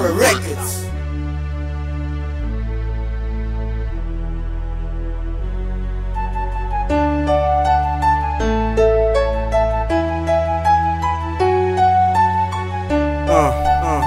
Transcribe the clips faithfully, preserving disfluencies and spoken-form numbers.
Records. Ah, ah.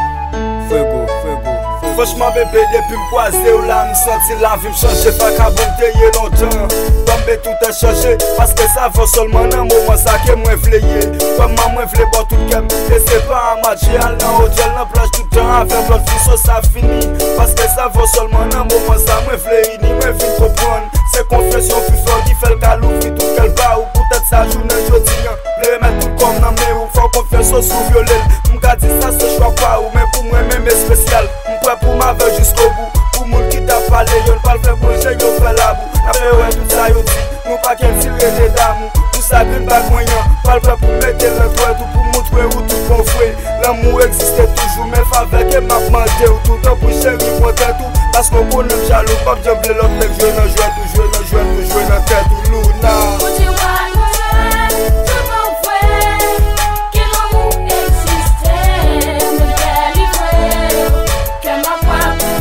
Fuego, fuego, fuego. Franchman, bebe, depi m kwaze w la, m santi lavi m chanje. Vakabon m te ye lontan, ban m be tout an chanje. Paske sa fò sèlman nan moman sa ke mwen vle ye. Kòman mwen vle ba w tout kè m. E se pa a match al nan otèl, nan plaj tout tan avèk lòt fi, so sa fini. Paske sa fò sèlman nan moman sa mwen vle ini, mwen vin konprann. Se konfesyon fi fè w ki fè l ka louvri tout kè l ba ou. Poutèt sa, jounen jodi an, vle remèt tout kò m nan men ou. Fò w konfyans ou si w vyole l. M ka di sa se chwa pa ou, men pou mwen menm espesyal. M prè pou m avè w jiskobou. Pou moun ki t ap pale, yo n pral fè manje, yo fè labou. N ap fè wè tout sa yo di. Nou pa gen dil rete damou. Pou sa grenn bag mwen an, pral prè pou mete l nan twèt ou, pou montre ou tout bon vre. Lanmou egziste toujou, men favè ke m ap mande w tou, tanpri cheri, pran tèt ou. Paske w konnen m jalou, m p ap janm vle lòt nèg jwe nan jwèt ou, jwe nan jwèt ou, jwe nan tèt ou, Luna. Ou di w pa konnen, tout bon vre, ke lanmou egziste, men delivre, kè m ap wè pou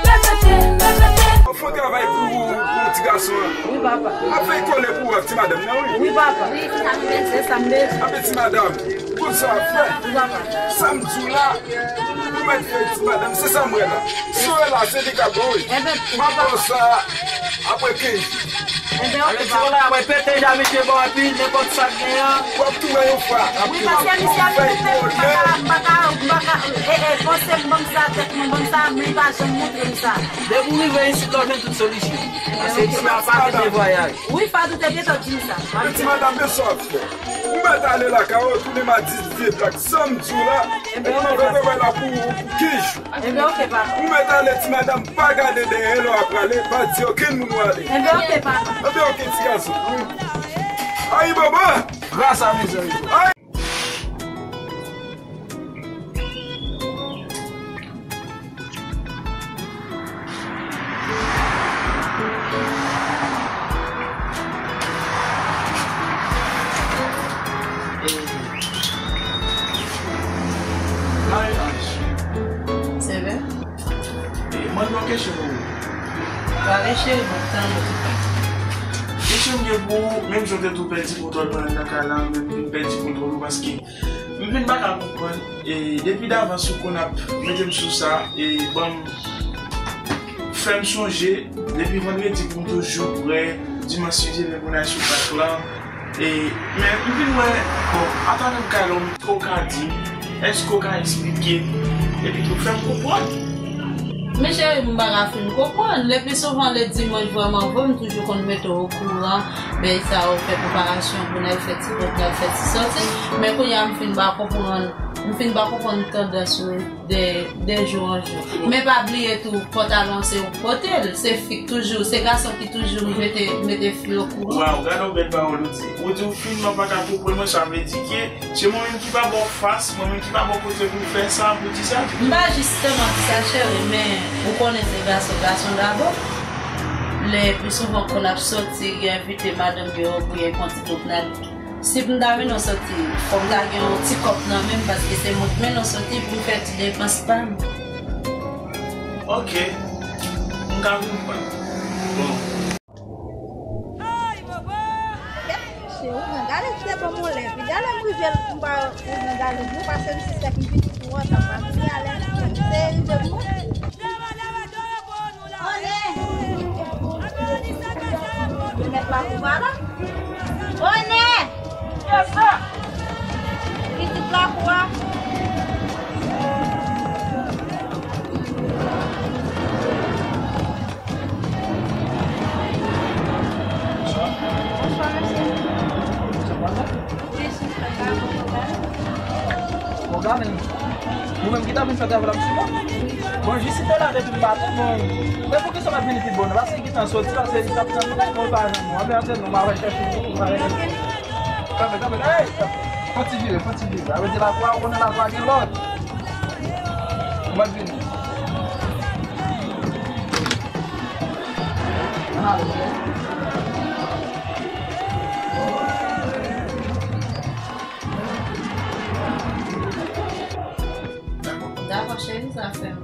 repete, repete. Fò travay pou, pou ti gason an. Wi, papa. Ap fè kole pou wè ti madanm nan, wi. Wi, papa. Wi, se sa m bezwen, se sa m bezwen. Anben ti madanm, konn sa w ap fè. Wi, papa. Sa m di w la, ou mèt fè ti madanm, se sa m wè la. Si w wè la, se li k ap bon, wi. Enben, m ap ba w sa apre kenz jou. Enben, ok, papa. Alè, ti madanm, w ap pete, ja mete bò, epi nenpòt sa k genyen an. W ap tou wè yon fwa. Wi, paske misye ap fè kole. M pa ka, m pa ka, m pa ka, e, e, panse m ban m sa, tèt mwen ban m sa, men li pa janm montre m sa. Depi w rive isit la, w jwenn tout solisyon. Paske isit la pa gen vwayaj. Wi, Fadou te gentan di m sa. Men ti madanm, men sa w ap fè. Ou mèt ale lakay ou, tounen m a dis vye plak, sa m di w la, epi m ap fè travay la pou, pou kenz jou. Enben, ok, papa. Ou mèt ale, ti madanm, pa gade dèyè lè w ap prale, pa di okenn moun w ale. Enben, ok, papa. Enben, ok, ti gason. Ayi, baba! Gras a mezanmi. Ayi! Marie-Ange. Sèvè. E, mwen gen yon kesyon pou ou. Pale cheri, m ap tann ou. Kesyon m gen pou ou, menm jan w te tou pèdi pou w t al pran nan kay la, menm vin pèdi kontwòl ou, paske m vin pa ka konprann, e, depi davans ou konn ap mete m sou sa, e, ban m, fè m sonje, depi vandredi pou m toujou prè, dimanch si Dye vle pou n al sou pak la. E, men m vin wè, bon, atravè kay la, w ka di m, èske w ka eksplike, epi tou fè m konprann? Men cheri, m pa ka fin konprann. Le pli souvan, le dimanch vrèman vre, m toujou konn mete w okouran. Bèy sa yo fè preparasyon pou n al fè ti fèt, n al fè ti sòti. Men kounye a, m fin pa konprann, m fin pa konprann tandans ou de, de jou an jou. Men pa bliye tou, pantalon se ou k pote l, se fi k toujou, se gason ki toujou mete, mete fi okouran. Waw, gade yon bèl pawòl ou di. Ou di w finman pa ka konprann mwen, sa vle di ke se mwen menm ki pa ba w fas, mwen menm ki pa ba w kote pou w fè sa, pou w di sa. M pa jisteman di sa, cheri, men ou konnen se gason, gason dabò. Le pli souvan, kon ap sòti, gen envite madanm yo, oubyen fè yon ti pwopnad. Si m ta mennen w sòti, fò m ta gen yon ti kòb nan men m, paske se mwen k mennen w sòti pou m fè ti depans pa m. Ok. M ka konprann. Bon. Cheri, gade, se bon mwen lè. Epi gade m rive, m pa rive gade nou, paske m se sèk m pitit ou an, sa pa vini alè. Se rive mwen. One! Li mèt lakou a la? One! Pitit lakou a? Bonswa, mesye. Bon, gade, nou menm ki ta vin fè travay la, misye bon. Bon, jis te la depi maten, bon. Men poukisa w pa t vini pi bon? Paske ki tan soti, paske li t ap tann nou, bon, pa janm, anben, antre nou, m a chèche nou, m a chèche nou. Kanpe, kanpe, ey, kanpe. Fò ti vire, fò ti vire. Sa vle di lakwa, ou konnen lakwa gen lòd. Ou mèt vini. Ann ale, ok? Dakò, cheri. Sa fè m.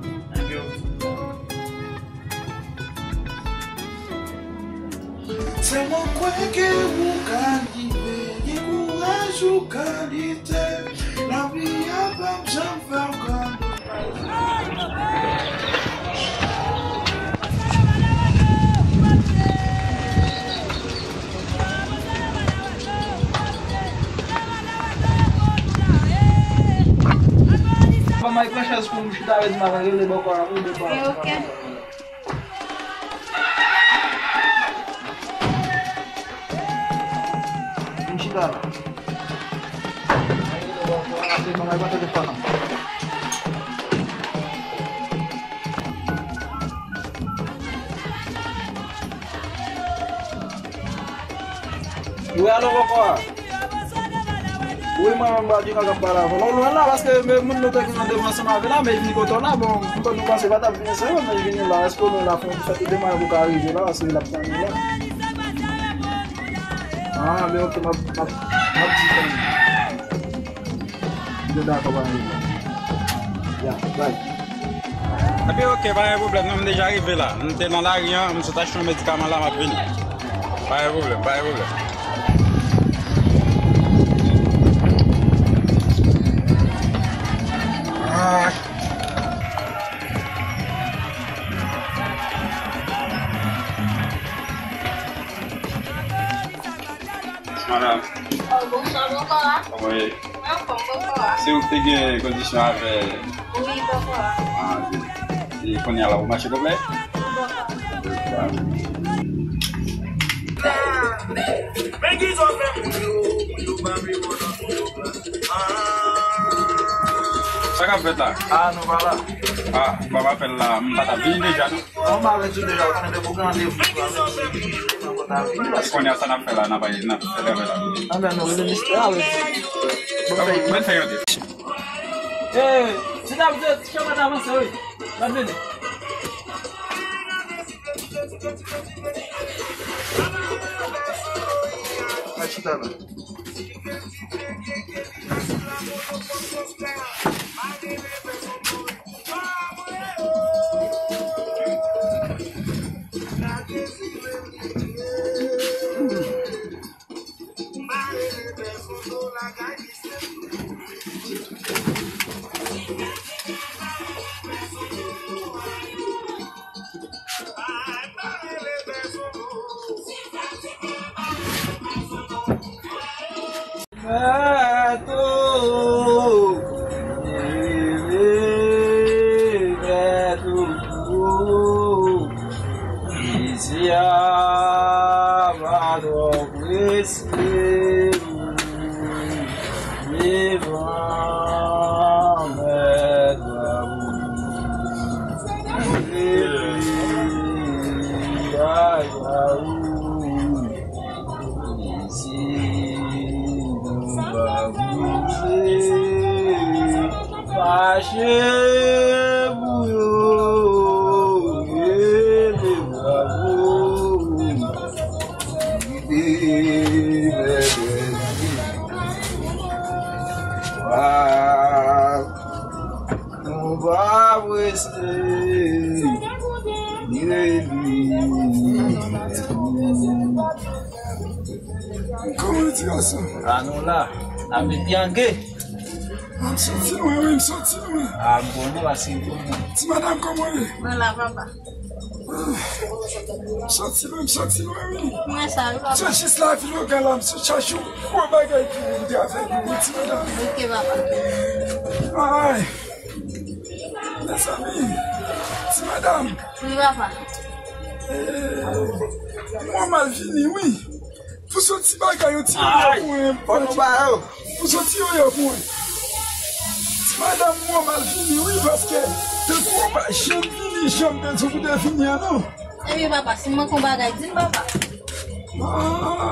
Sèlman kwè ke ou ka rive, gen kouraj ou ka lite. Lavi a p ap janm fè w kado. Ban m al pran chèz pou m chita, redi m al rele bòkò a pou m depa. Ok. M chita la. Ban m al pran telefòn nan. Wi, alo, bòkò a. Wi, mwen menm, Badjina k ap pale avè w. Ou lwen la, paske men moun nou te gen randevou ansanm avè la, men li vin kote w la. Bon, m konn nou panse pa t ap vin ansanm, men li vin la. Èske ou lwen la, fè yon ti fè tout demach pou w ka rive la, paske l ap tann ou la. Ah, men ok, m ap, m ap, m ap di fanmi. Yo dakò, pa gen pwoblèm. Ya, bay. Epi, ok, pa gen pwoblèm, non, m deja rive la. M te nan lari an, m sot achte yon medikaman la, m ap vini. Pa gen pwoblèm, pa gen pwoblèm. Ah. Madam. Oh, bonswa, bòkò a. Kòman ye? Mwen anfòm, bòkò a. Se ou ki te gen kondisyon avè... Wi, bòkò a. Ah, ok. E kounye a la, ou mache konplè? Wi, bòkò a. Sa k ap fèt la? Ah, nou pa la. Ah, m pa apèl la, m pa t ap vini deja, non. Non, m avèti w deja, ou konnen depi w gen randevou, ou avèti w. Kounye a sa n ap fè la, n ap, n ap fè travay la. Anben, nou rele mistè a, wi. Bon, fè yon. Mwen fè yon de. Eh, ti dam, ti chanm avanse, wi. N ap vini. Al chita la. Bèto, Bèto, isi a pa twò prese, devan mèt la. Ay, ay, ay. Si nou pa bouje, fache pou yo, rele bravo. Kite mèkredi. Wa, nou pa prese. Ye, li. Kòman ti gason? A nou la, n ap pyangé. A, m soti lwen, wi, m soti lwen. A, m konnen paske m konnen. Ti madanm, kòman w ye? Mwen la, papa. M soti lwen, m soti lwen, wi. Mwen sa, wi, papa. Se jis la, vin ogan la, m sot chache yon gwo bagay pou ou, m te avèk ou, wi, ti madanm. Ok, papa. Ay. Mezanmi, ti madanm. Wi, papa. Eh, mwen mal vini, wi. Pou soti bagay yon ti yoyo pou mwen. Pou soti yoyo pou mwen. Ti madanm, mwen mal vini, wi, paske depi w pa janm vini, janm te di w pou te vini an, non. Epi, papa, si m manke yon bagay, di m, papa.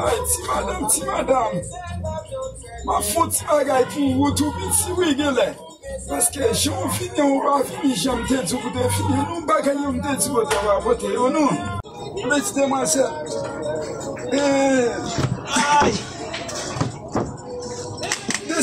Ay, ti madanm, ti madanm. M ap fè yon ti bagay pou ou, tou piti, wi, genlè. Paske jan w vini an, ou pa vini jan m te di w pou te vini an, non, bagay yo m te di w, ou te va pote yo, non. Men ti demwazèl. Eh, ay! De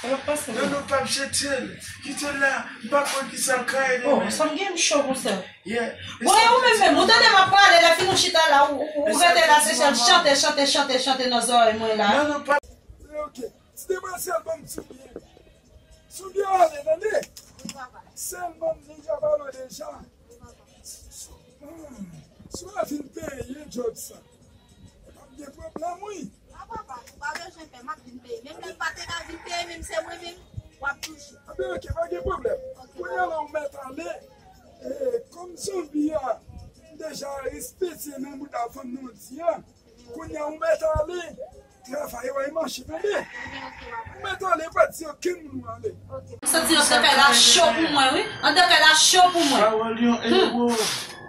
Sa p ap pase. Non, non, p ap jete l. Kite l la. M pa konn ki sa l ka ye demen. Oh, sa m gen m cho konsa. Yeah. Bon, e ou menm menm, ou tande m ap pale, lè fini w chita la, ou, ou, ou rete la, se sèl chante, chante, chante, chante nan zòrèy mwen la. Non, non, pa. Ok. Ti demwazèl, ban m di w byen. Sou byen ale, tande? Wi, papa. Sèl ban m deja pale w deja. Wi, papa. Hmm. Si w a vin peye djòb sa, e p ap gen pwoblèm, wi. Non, papa, ou pa bezwen pè, m ap vin peye. Menm lè l pa te ka vin peye, menm se mwen menm, w ap touche. Anben, ok, pa gen pwoblèm. Ok, papa. Kounye a la, ou mèt ale. E, kòm zonbi a, m deja espesye nan bouda fanm nan di a. Kounye a, ou mèt ale. Travay, wè, mache, tande. Ou mèt ale, pa di okenn moun ou ale. M santi anndan kay la cho pou mwen, wi. Anndan kay la cho pou mwen. Pawòl yo, e, wo.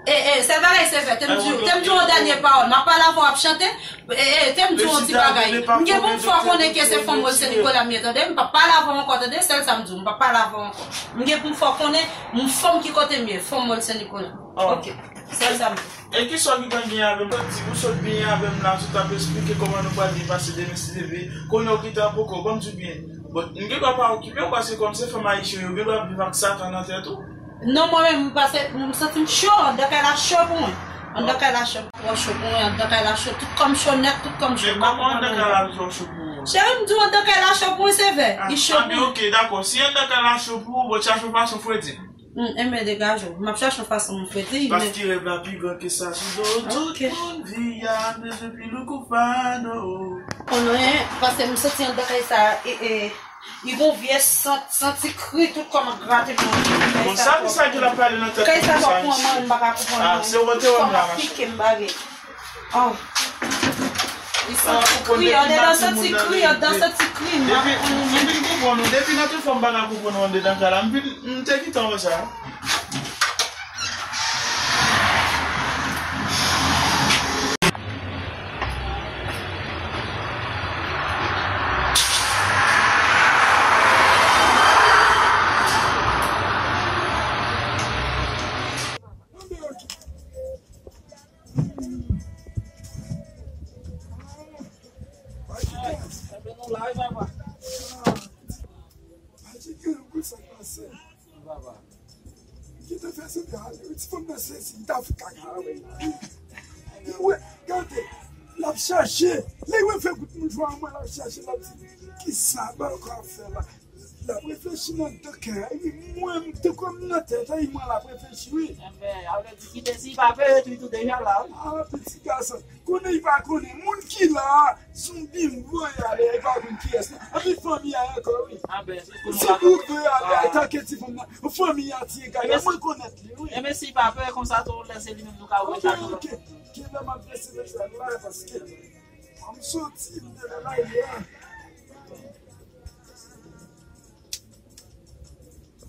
E, e, sèl bagay se fè, te m di w, te m di w yon dènye pawòl. M ap pale avè w, w ap chante. E, e, te m di w yon ti bagay. M gen pou m fè w konnen ke se fanm Mòl Sen Nikola m ye, tande. M p ap pale avè w ankò, tande. Sèl sa m di w, m p ap pale avè w ankò. M gen pou m fè w konnen, m fanm ki kote m ye, fanm Mòl Sen Nikola. Oh. Ok. Sèl sa m di. E kisa w gentan gen avè m? Ou sot, ou sot byen avè m la, sot ap esplike kòman nou pral byen pase demen si Dye vle. Kounye a w kite a poko, ban m di w byen. Bon, m gen dwa pa okipe w, paske kòm se fanm ayisyen, yo gen dwa viv ak Satan nan tèt ou. Non, mwen menm, m pase, m santi m cho, anndan kay la cho pou mwen. Anndan kay la cho, twò cho pou mwen, anndan kay la cho, tout kò m cho nèt, tout kò m cho. Men kòman anndan kay la cho pou ou? Cheri, m di w anndan kay la cho pou mwen, se vre. Ah, li cho pou mwen. Ah, ben, ok, dakò. Si anndan kay la cho pou ou, bon, chache yon fason fredi. Hmm, enben degaje w. M ap chache yon fason m fredi, men. Paske rèv la pi gran ke sa sou do. Ok. Tout moun vi a bezwen pi lou kou fado. Konnen, paske m santi anndan kay sa, e, e, li gon vye sant, santi kri, tout kò m ap grate pou mwen. Bon, sa ki sa ki l ap pale nan tèt ou konsa, mesye? Kay sa twò pou mwen, m pa ka konprann. Ah, se ou te wè m la, mache. Kò m ap pike m bare. Oh. Li santi kri, anndan santi kri, anndan santi kri, m pa konprann. M vin konprann ou. Depi nan tout fwa m pa ka konprann ou anndan kay la. M vin, m te gentan wè sa. Ki te fè se ale, ti fanm nan sezi, m ta fout kaka avè l. Wè, gade, l ap chache, lè l wè fè kout mouchwa an mwen, l ap chache, l ap di, kisa Balkan ap fè la? L ap reflechi nan tèt kay, wi, mwen, m te kwè m nan tèt, ay, mwen l ap reflechi, wi. Enben, sa vle di kite si pa peye tou, tou deja la, wi. Ah, piti gason. Konnen li pa konnen. Moun ki la a, se yon bimbo y ale, li pa konn kiyès, non. Epi fanmi a ankò, wi. Anben, se pou nou. Se pa bimbo y ale, tanke ti fanm nan. Fanmi a tiye kay la, mwen konèt li, wi. Enben, si pa peye konsa, tou lè se li menm nou ka wè sa nou. Ok, ok. Genlè m ap desi mesaj la, paske m soti, m te nan lari a.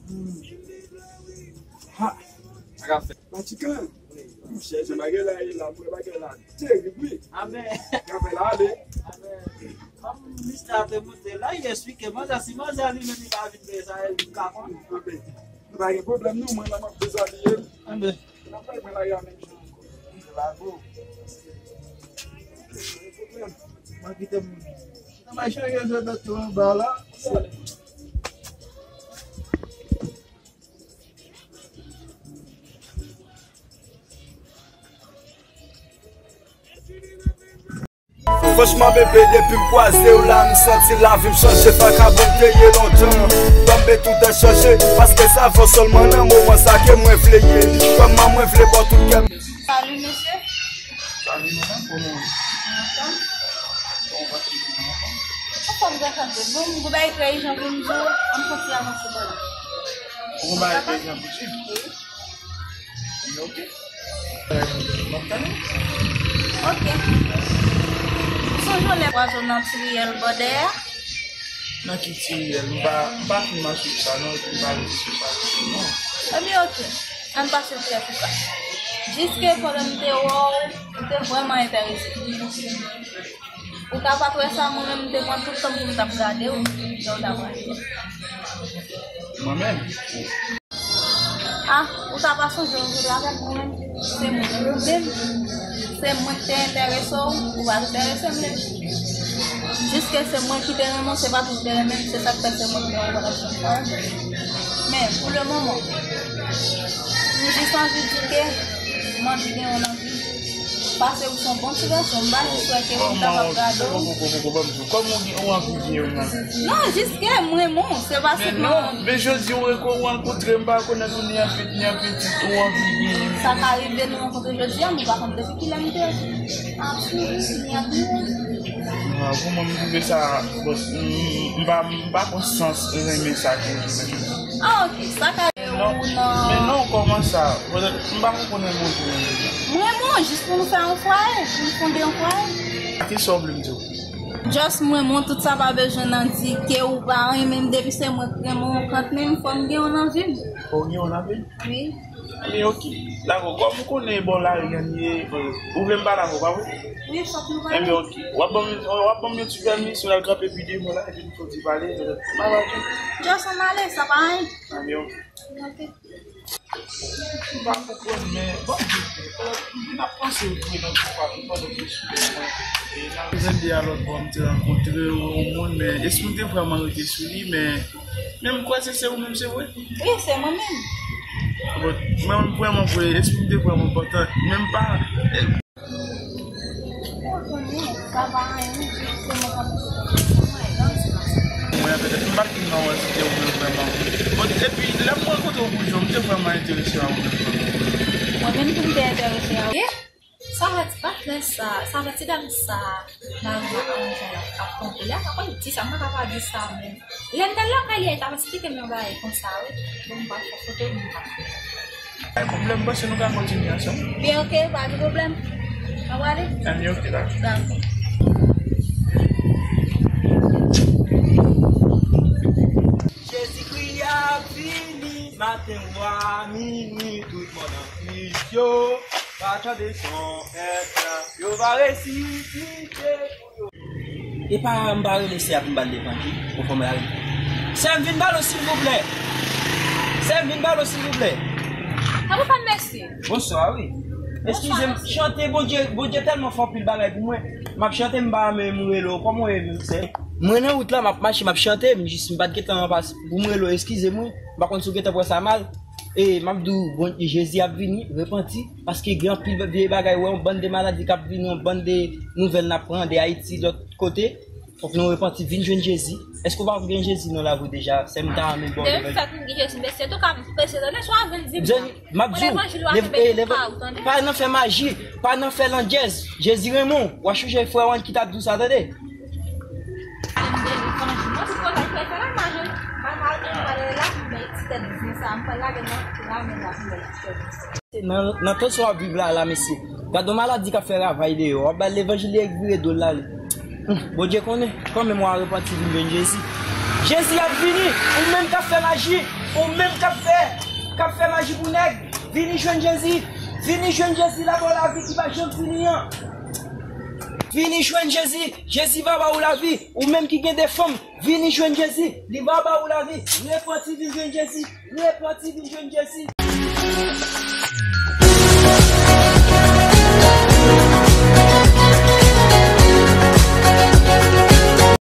Hmm. Ha! Sa k ap fèt? Vatican, monchè, jan bagay la ye la, mwen bagay la terib, wi. Amèn. Gade la ale. Amèn. Kòm mistè a te monte la, li esplike manzè, si manzè li menm li pa vin peye sa, li ka konnen. Amèn. Pa gen pwoblèm non, mwen la m ap dezabiye m. Amèn. N ap bay mwen lari a menm jan ankò. Bravo. Mwen kite m. Nan machin yo jwenn nan tou anba la. Franchman bebe, depi m kwaze w la, m santi lavi m chanje, pa ka bon m te ye lontan. Ban m be tout a chanje, paske se avè w sèlman nan moman sa ke mwen vle ye. Kòman mwen vle ba w tout kè m. Salut, monsieur. Salut, madame, comment vous allez? Anfòm. Anfòm, grasas a Dye. Bon, m bay trè ijan pou m di w, an m santi avanse bò la. Ou bay trè ijan pou di? Wi. Ok. Euh, m ap tann ou. Ok. Ou sonje yon lè pwazo nan ti riyèl bòdè a? Nan ki ti riyèl? M pa, m pa fin mache sou sa, non, epi m pa rete sou sa, non. Ebyen, ok. Ann pase trè sou sa. Jiske pandan m te wè w, ou te vrèman enterese. Ou ta pa t wè sa, mwen menm, m te pran tout tan pou m t ap gade w, lè w t ap ale. Mwen menm? Ah, ou ta pa sonje w jodi avèk mwen menm? Se mwen ki koute m. Se mwen ki te enterese w, ou pa t enterese m menm. Jiske se mwen ki te renmen w, se pa tou w te renmen m, se sa k fè se mwen ki te renmen w, ou pa t ap janm fè anyen. Men, pou le moman, m jis anvi di ke m anvi gen yon anvi. Paske ou se yon bon ti gason, m pa jis wè ke moun ta p ap gade w. Kòman ou gen, ou anvi gen yon anvi? Non, jis ke m renmen w, se pa senpleman. Men non, men jodi ou reko-, ou rankontre m, pa rekonèt ou ni an pi-, ni an pitit, ou anvi gen. Sa ka rive nou rankontre jodi a, m pa konn depi kilè m te ap swiv ou, ni ap gen. Non, pou mwen, m twouve sa, bon, m, m pa, m pa konn sans renmen sa ke ou di menm. Ah, ok, sa ka rive ou nan. Men non, kòman sa? Petèt, m pa konn konnen moun pou renmen. M renmen w jis pou nou fè yon fwaye, pou nou fonde yon fwaye. Kisa w vle m di w? Just mwen, mwen, tout sa pa bezwen nan di ke ou pa renmen m, depi se mwen k renmen w, kant menm fò m gen yon anvi m. Fò w gen yon anvi m? Wi. Ebyen, ok. Dakò, kòm ou konnen bò lari a n ye, ou vle m pale avè w, pa vre? Wi, fòk nou pale. Ebyen, ok. W ap ban m, w ap ban m yon ti pèmi, si w al kanpe pi devan la, epi n soti pale, petèt. M pa pale. Just ann ale, sa pa anyen. Ebyen, ok. Ok. M pa konprann, men, bon, m vin ap panse w vre nan tout pale, pandan w te sou mwen. E nan vennde a lòt bò, m te rankontre yon moun, men espri m te vrèman rete sou li, men, men m kwè se, se ou menm, se vre? Wi, se mwen menm. Bon, mwen, m vrèman vre, espri m te vrèman kontan, men m pa, Mwen, petèt, m pa t fin nan wè si te ou menm vrèman. Bon, epi, lè m rankontre w pou di w, m te vrèman enterese a ou menm. Mwen menm tou m te enterese a ou. Sa fè ti patnè sa, sa fè ti dam sa, nan la anjan ap kanpe la, pa konn di sa, m pa ka pa di sa menm. Lè m t al lakay li a, li t ap esplike m yon bagay konsa, wi. Bon, m pa fè foto, m pa fè. Pa gen pwoblèm, m panse nou ka kontinye ansanm. Byen, ok, pa gen pwoblèm. Ann prale? Ann, ok, dakò. Dakò. Jezikri ap vini, maten, wa, minui, tout mòn an Kris yo va tande son èk la, yo va resisite. Epa m pa rele sè a pou m ba l devan ki konfòm la wi. Sè m vin ba l silvouplè. Sè m vin ba l silvouplè. Sa pou fè m mèsi. Bonswa wi. Eskize m, chante Bondye, Bondye tèlman fè anpil bagay pou mwen. M ap chante m pa menm rele w. Kòman w ye menm sè? Mwen nan wout la, m ap mache, m ap chante, m jis m pa t gentan anpas pou m rele w, eskize mwen. M pa konn si w gentan pran sa mal. E m ap di w, bon, Jezi ap vini, repanti, paske gen anpil vye bagay, wè, yon bann de maladi k ap vini, yon bann de nouvèl n ap pran de Ayiti, lòt kote. Fòk nou repanti, vin jwenn Jezi. Èske w pa gen Jezi nan lavi w deja? Sè m ta renmen ba w levanjil. Depi m fèt m gen Jezi, mesye, tou ka m prese tande, swa vin di m. M ap di w, levanjil w ap fè, pa nan fè maji, pa nan fè landjèz. Jezi renmen w. W a chonje frè w ki t ap di w sa, tande. Nan, nan tan sa w ap viv la, la, mesye. Gade yon maladi k ap fè ravaj deyò. W ap ba l levanjil, li vire do l l ale. Hum, Bondye konnen. Kanmenm, w a repanti, vin jwenn Jezi. Jezi ap vini. Ou menm k ap fè maji. Ou menm k ap fè, k ap fè maji pou nèg. Vini jwenn Jezi. Vini jwenn Jezi, la ba w lavi ki pa janm fini an. Vini jwenn Jezi. Jezi va ba ou lavi. Ou menm ki gen de fanm, vini jwenn Jezi. Li va ba ou lavi. Repanti, vin jwenn Jezi. Repanti, vin jwenn Jezi.